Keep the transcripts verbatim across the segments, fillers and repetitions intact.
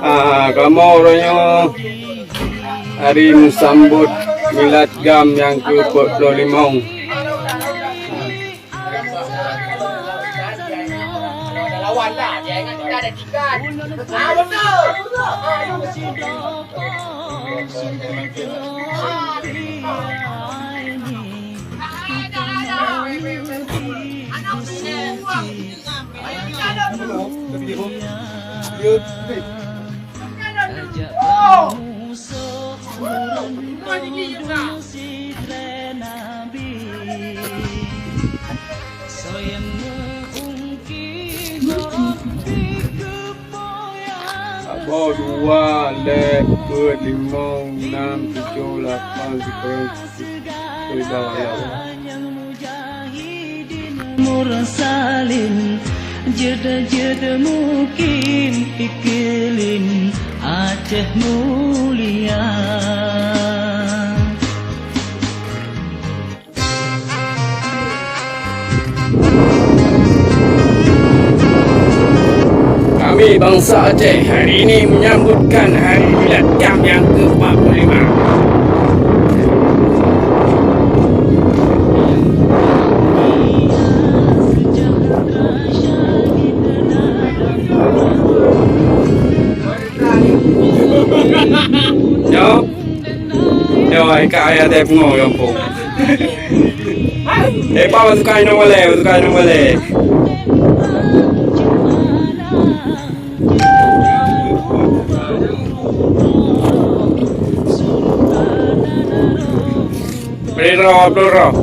Ah, kamoe uroe nyoe hari meusambot milad GAM nyang keu peuet ploh limong. Saboh, dua, lhèe, peuet, limong, nam, tujoh, lapan, sikureueng, sikureueng, sikureueng. Mursalin, jeuet-jeuet mukim iklim Aceh mulia. Kami bansa Aceh hari ini menyambutkan hari milad GAM yang ke empat puluh lima. Nyoe, nyoe hai ka ayah teh pungo gampông. Eh, pa, bak tukai inong balè, bak tukai inong balè. Beri roh, beri roh.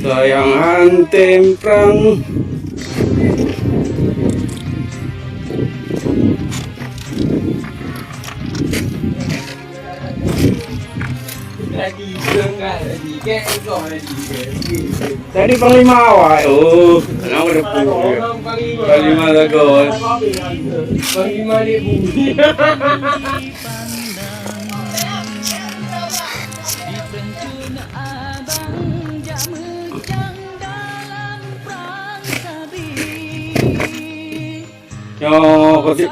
Sayang hantem prang. Tadi panglima awak, oh, nama depan panglima lagu. Panglima dia bunyi. Nyoe Pasé,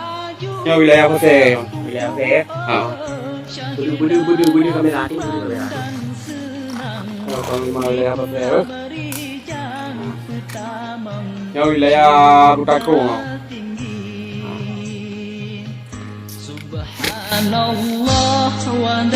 nyoe wilayah Pasé. Wilayah Pasé. Ha. Beudeu, beudeu, beudeu, beudeu kamera, beudeu kamera. Nyoe wilayah Pasé. Nyoe wilayah Beutakong. Subhanallah wa